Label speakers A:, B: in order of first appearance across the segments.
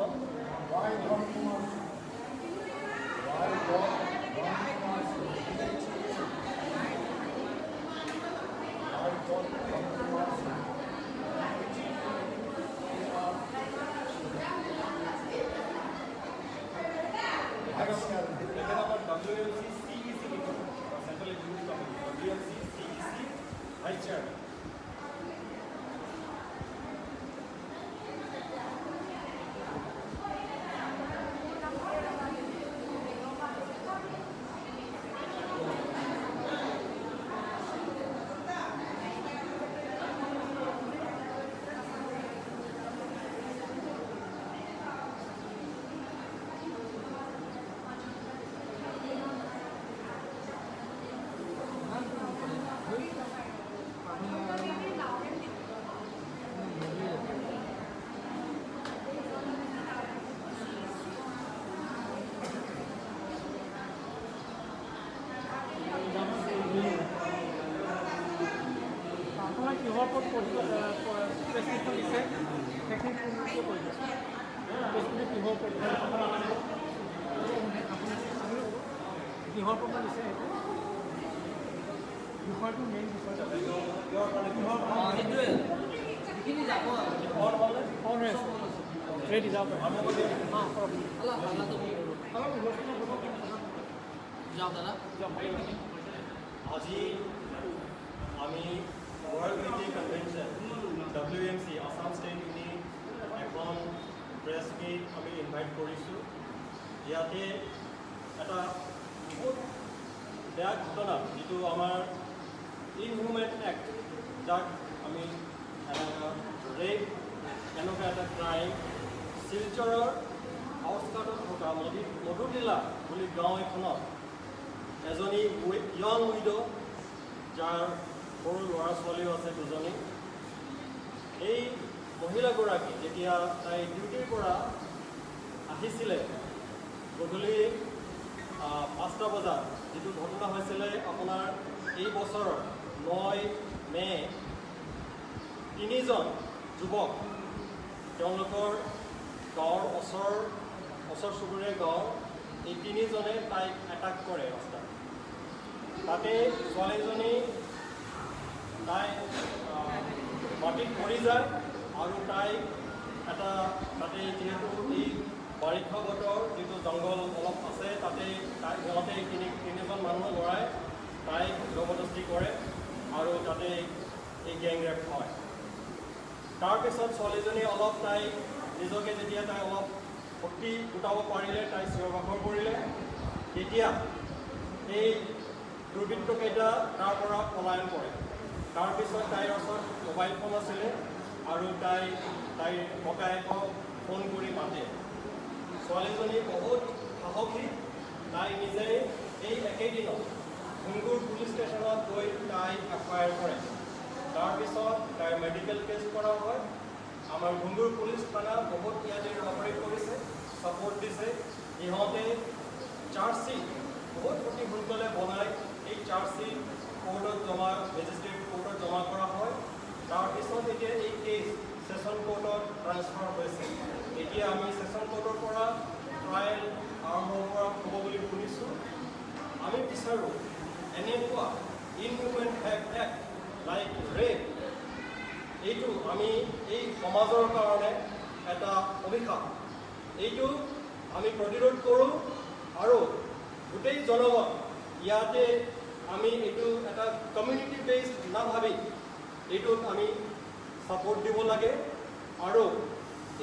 A: Why Dhan Kumar Singh? Why God Dhan Kumar Singh? Why God Dhan Kumar Singh? Vice Chairman.
B: তেখেত আমাৰ WMC CEC Central Executive Committee, WMC CEC Vice Chairman.
C: আপোনাৰ কিহৰ ওপৰত পঢ়িব prescription দিছে, সেইখিনি কিয় কৰি দিছে? প্ৰেছক্ৰিপশ্যন কিহৰ ওপৰত, আপুনি কিহৰ ওপৰত দিছে, সেইটো বিষয়টো, মেইন বিষয়টো কিহৰ?
D: সেইটোৱে যিখিনি যাব আৰু।
B: অন হ'লে
C: অন হৈ আছে, ৰেডি, যাব পাৰে। অঁ, কৰক।
D: অলপ হাল্লাটো কম কৰোঁ।
C: অলপ হুলস্থুল হ'ব।
D: যাওক দাদা।
C: যাওক।
B: আজি আমি World Unity Convention, WMC Assam State Unit এখন প্ৰেছ মিট আমি ইনভাইট কৰিছোঁ। ইয়াতে এটা বহুত বেয়া ঘটনা, যিটো আমাৰ ইনহিউমেন এক্ট, যাক আমি ৰেপ, এনেকুৱা এটা ক্ৰাইম শিলচৰৰ আউটস্কাৰ্টত থকা মধুটিলা বুলি গাঁও এখনত এজনী য়ং উইড', যাৰ সৰু ল'ৰা ছোৱালীও আছে দুজনী, এই মহিলাগৰাকী যেতিয়া তাই ডিউটিৰ পৰা আহিছিলে গধূলি 5টা বজাত, যিটো ঘটনা হৈছিলে আপোনাৰ এই বছৰৰ 9 মে', তিনিজন যুৱক তেওঁলোকৰ গাঁৱৰ ওচৰ চুবুৰীয়া গাঁৱৰ এই তিনিজনে তাইক এটাক কৰে ৰাস্তাত। তাতে ছোৱালীজনী তাই মাটিত পৰি যায় আৰু তাইক এটা তাতে যিহেতু এই বাৰিষা বতৰ, যিটো জংঘল অলপ আছে, তাতে তাই সিহঁতে তিনিজন মানুহ ল'ৰাই তাইক জবৰদস্তি কৰে আৰু তাতে এই গেং ৰেপ হয়। তাৰপিছত ছোৱালীজনী অলপ তাই নিজকে যেতিয়া তাই অলপ শক্তি গোটাব পাৰিলে, তাই চিঞৰ বাখৰ কৰিলে, তেতিয়া এই দুৰ্বৃত্তকেইটা তাৰ পৰা পলায়ন কৰে। তাৰপিছত তাইৰ ওচৰত মোবাইল ফোন আছিলে আৰু তাই তাইৰ ককায়েকক ফোন কৰি মাতে। ছোৱালীজনী বহুত সাহসী। তাই নিজে এই একেদিনত ঘুংগুৰ পুলিচ ষ্টেচনত গৈ তাই এফ I R কৰে। তাৰপিছত তাইৰ মেডিকেল টেষ্ট কৰা হয়। আমাৰ ঘুংগুৰ পুলিচ থানা বহুত ইয়াতে অপাৰেট কৰিছে, ছাপৰ্ট দিছে। ইহঁতে চাৰ্জশ্বিট বহুত অতি সোনকালে বনাই এই চাৰ্জশ্বিট কোৰ্টত জমা, মেজিষ্ট্ৰেট কোৰ্টত জমা কৰা হয়। তাৰপিছত এতিয়া এই কেছ ছেছন কোৰ্টত ট্ৰান্সফাৰ হৈছে। এতিয়া আমি ছেছন কোৰ্টৰ পৰা ট্ৰায়েল আৰম্ভ কৰা হ'ব বুলি শুনিছোঁ। আমি বিচাৰোঁ এনেকুৱা inhuman act like rape, এইটো আমি এই সমাজৰ কাৰণে এটা অভিশাপ। এইটো আমি প্ৰতিৰোধ কৰোঁ আৰু গোটেই জনগণ ইয়াতে আমি এইটো এটা কমিউনিটি বেছড নাভাবি এইটোত আমি ছাপৰ্ট দিব লাগে। আৰু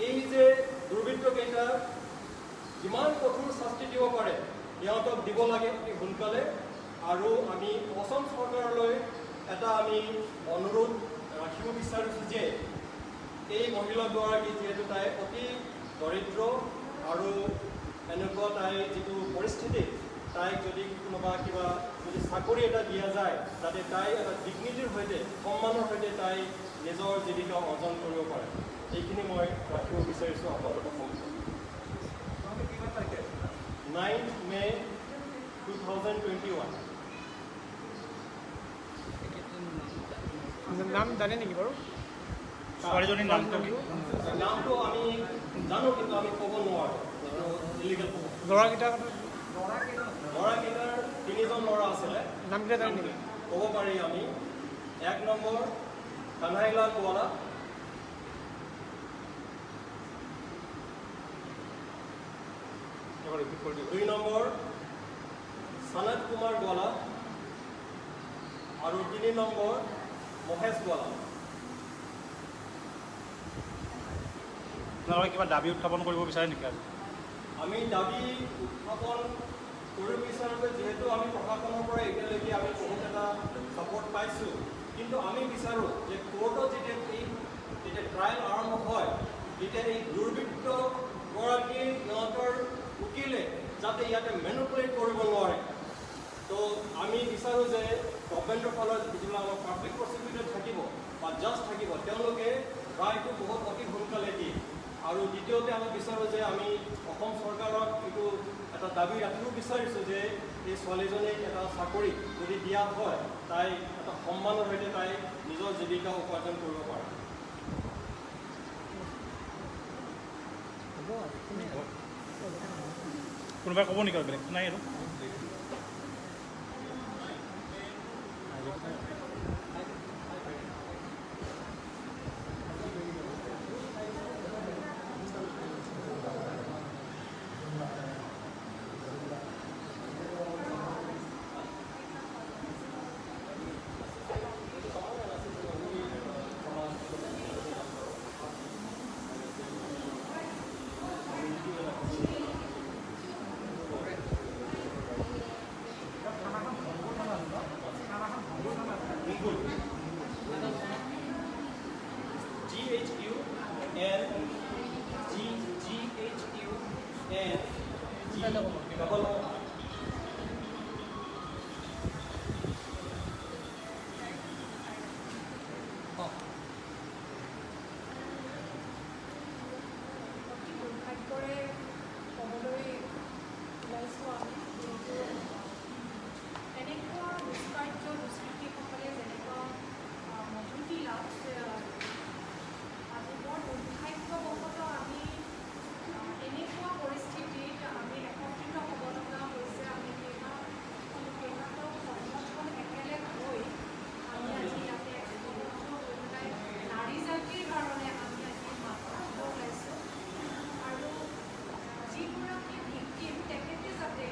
B: এই যে দুৰ্বৃত্তকেইটা যিমান কঠোৰ শাস্তি দিব পাৰে সিহঁতক দিব লাগে অতি সোনকালে। আৰু আমি অসম চৰকাৰলৈ এটা আমি অনুৰোধ ৰাখিব বিচাৰিছোঁ যে এই মহিলাগৰাকী যিহেতু তাই অতি দৰিদ্ৰ আৰু এনেকুৱা তাইৰ যিটো পৰিস্থিতি, তাইক যদি কোনোবা কিবা যদি চাকৰি এটা দিয়া যায়, যাতে তাই এটা ডিগনিটিৰ সৈতে, সন্মানৰ সৈতে তাই নিজৰ জীৱিকা অৰ্জন কৰিব পাৰে। এইখিনি মই ৰাখিব বিচাৰিছোঁ আপোনালোকৰ সন্মুখত। 9 May 2021.
C: নাম জানে নেকি বাৰু?
E: ছোৱালীজনীৰ নামটো কি?
B: নামটো আমি জানো, কিন্তু আমি ক'ব নোৱাৰোঁ, এইটো ইলিগেল।
C: ল'ৰাকেইটাৰ
B: ল'ৰাকেইটাৰ তিনিজন ল'ৰা আছিলে।
C: নামকেইটা জানে নেকি?
B: ক'ব পাৰি আমি। 1 নম্বৰ কানহাইলাল গোৱালা,
E: এবাৰ ৰিপিট কৰি দিব।
B: 2 নম্বৰ সনত কুমাৰ গোৱালা আৰু 3 নম্বৰ মহেশ গোৱালা।
E: আপোনালোকে কিবা দাবী উত্থাপন কৰিব বিচাৰে নেকি আজি?
B: আমি দাবী উত্থাপন কৰিব বিচাৰোঁ যে যিহেতু আমি প্ৰশাসনৰ পৰা এতিয়ালৈকে আমি বহুত এটা ছাপৰ্ট পাইছোঁ, কিন্তু আমি বিচাৰোঁ যে কোৰ্টত যেতিয়া ট্ৰায়েল আৰম্ভ হয়, তেতিয়া এই দুৰ্বৃত্তগৰাকীৰ সিহঁতৰ উকিলে যাতে ইয়াতে মেনুপুলেট কৰিব নোৱাৰে। তো আমি বিচাৰোঁ যে গভমেণ্টৰ ফালৰ যিবিলাক আমাৰ পাব্লিক প্ৰচিকিউটৰ থাকিব বা জাজ থাকিব, তেওঁলোকে ৰায়টো বহুত অতি সোনকালে দিয়ে। আৰু দ্বিতীয়তে আমি বিচাৰোঁ যে আমি অসম চৰকাৰক এইটো এটা দাবী ৰাখিব বিচাৰিছোঁ যে এই ছোৱালীজনীক এটা চাকৰি যদি দিয়া হয়, তাই এটা সন্মানৰ সৈতে তাই নিজৰ জীৱিকা উপাৰ্জন কৰিব পাৰে।
E: কোনোবাই ক'ব নেকি আৰু বেলেগ নাই আৰু?
B: G H U N G G H U N G double O R.
F: অতি দুৰ্ভাগ্যৰে ক'বলৈ ওলাইছোঁ আমি, যিহেতু এনেকুৱা দুষ্কাৰ্য দুষ্কৃতীসকলে যেনেকুৱা মজুতি লাভ, আজি বৰ দুৰ্ভাগ্যবশতঃ আমি এনেকুৱা পৰিস্থিতিত আমি একত্ৰিত হ'ব লগা হৈছে। আমি কেইবাটাও সংগঠন একেলগ হৈ আমি আজি ইয়াতে একত্ৰিত হৈ পেলাই নাৰী জাতিৰ কাৰণে আমি আজি মাত মাতিব ওলাইছোঁ। আৰু যিগৰাকী ভিক্টিম, তেখেতে যাতে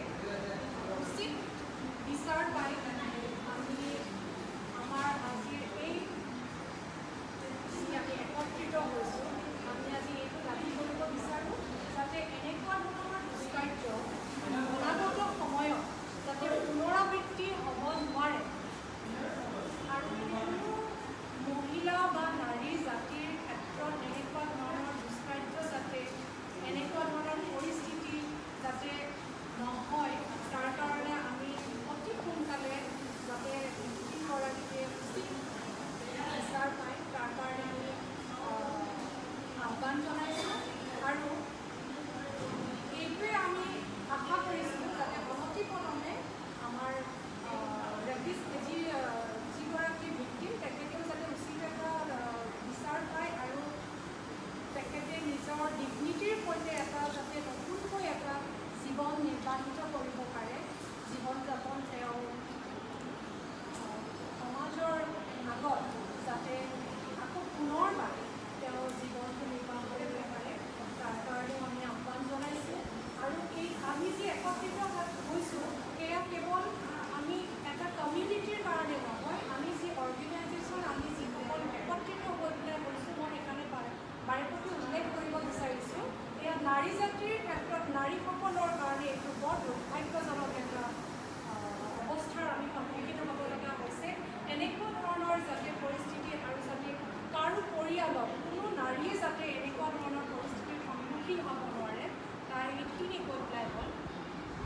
F: উচিত বিচাৰ পায়, আমি আমাৰ আজিৰ এই যি আমি একত্ৰিত হৈছোঁ, আমি আজি এইটো দাবী কৰিব বিচাৰোঁ যাতে এনেকুৱা ধৰণৰ দুষ্কাৰ্য অনাগত সময়ত যাতে পুনৰাবৃত্তি হ'ব নোৱাৰে আৰু কোনো মহিলা বা নাৰী জাতিৰ ক্ষেত্ৰত এনেকুৱা ধৰণৰ দুষ্কাৰ্য যাতে, এনেকুৱা ধৰণৰ পৰিস্থিতি যাতে নহয়, তাৰ কাৰণে আমি অতি সোনকালে যাতে ভিক্টিমগৰাকীয়ে উচিত বিচাৰ পায়, তাৰ কাৰণে আমি আহ্বান জনাইছোঁ। আৰু এইটোৱে আমি আশা কৰিছোঁ যাতে অনতিপলমে আমাৰ ৰেপিষ্ট যিগৰাকী ভিক্টিম, তেখেতেও যাতে উচিত এটা বিচাৰ পায় আৰু তেখেতে নিজৰ ডিগনিটিৰ সৈতে এটা যাতে নতুনকৈ এটা জীৱন নিৰ্বাহিত কৰিব পাৰে, জীৱন যাপন তেওঁ সমাজৰ আগত যাতে আকৌ পুনৰবাৰ তেওঁ জীৱনটো নিৰ্বাহ কৰিব পাৰে, তাৰ কাৰণেও আমি আহ্বান জনাইছোঁ। আৰু এই আমি যি একত্ৰিত হৈছোঁ, সেয়া কেৱল আমি এটা কমিউনিটিৰ কাৰণে নহয়, আমি যি অৰ্গেনাইজেশ্যন, আমি যিসকল একত্ৰিত হৈ পেলাই হৈছোঁ, মই সেইকাৰণে বাৰে প্ৰতি উল্লেখ কৰিব বিচাৰিছোঁ, এয়া নাৰী জাতিৰ ক্ষেত্ৰত নাৰীসকলৰ কাৰণে এইটো বৰ দুৰ্ভাগ্যজনক এটা অৱস্থাৰ আমি সন্মুখীন হ'ব লগা হৈছে। এনেকুৱা ধৰণৰ যাতে পৰিস্থিতি আৰু যাতে কাৰো পৰিয়ালত কোনো নাৰীয়ে যাতে এনেকুৱা ধৰণৰ পৰিস্থিতিৰ সন্মুখীন হ'ব নোৱাৰে, তাৰ এইখিনি কৈ পেলাই হ'ল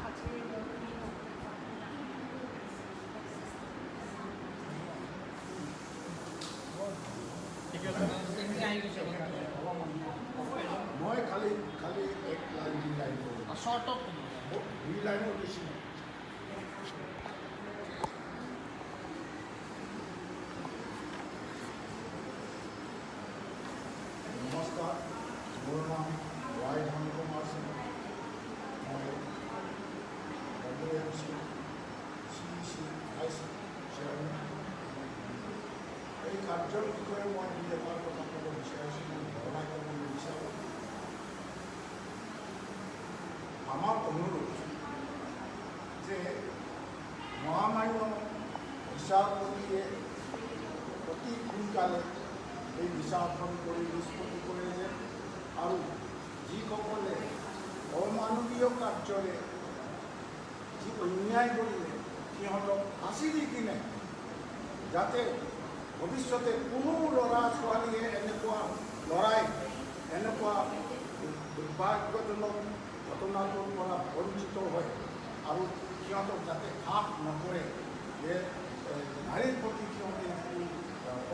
F: আজিৰ মোৰ এই বক্তব্য।
D: আহি গৈছে।
A: মই খালি খালি এক লাইন দুই লাইন ক'ব।
D: শ্বৰ্টত।
A: দুই লাইনৰ বেছি নহয়। কাৰ্যৰ বিষয়ে মই দুই এষাৰ কথা ক'ব বিচাৰিছোঁ, মই বৰ্ণাই ক'ব নিবিচাৰোঁ। আমাৰ অনুৰোধ যে মহামান্য বিচাৰপতিয়ে অতি সোনকালে এই বিচাৰখন কৰি নিষ্পত্তি কৰে যে আৰু যিসকলে অমানৱীয় কাৰ্যৰে যি অন্যায় কৰিলে, সিহঁতক ফাঁচি দি কিনে যাতে ভৱিষ্যতে কোনো ল'ৰা ছোৱালীয়ে এনেকুৱা ল'ৰাই এনেকুৱা দুৰ্ভাগ্যজনক ঘটনাটোৰ পৰা বঞ্চিত হয় আৰু সিহঁতক যাতে সাহ নকৰে যে নাৰীৰ প্ৰতি সিহঁতে যিটো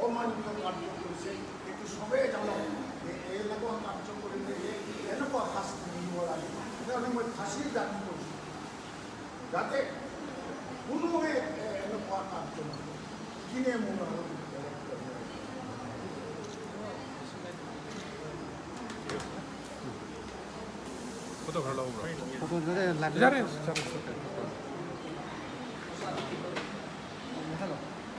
A: অমানৱীয় কাৰ্য কৰিছে, সেইটো চবেই জানক যে এনেকুৱা কাৰ্য কৰিলে যে এনেকুৱা শাস্তি দিব লাগিব। সেইকাৰণে মই ফাঁচিৰ দাবী কৰিছোঁ, যাতে কোনোৱে এনেকুৱা কাৰ্য নকৰে কিনে। মোৰ আৰু বেলেগ ক'ব নাই।
E: ফটো ঘৰ ল'ব।
D: ফটো লাগে।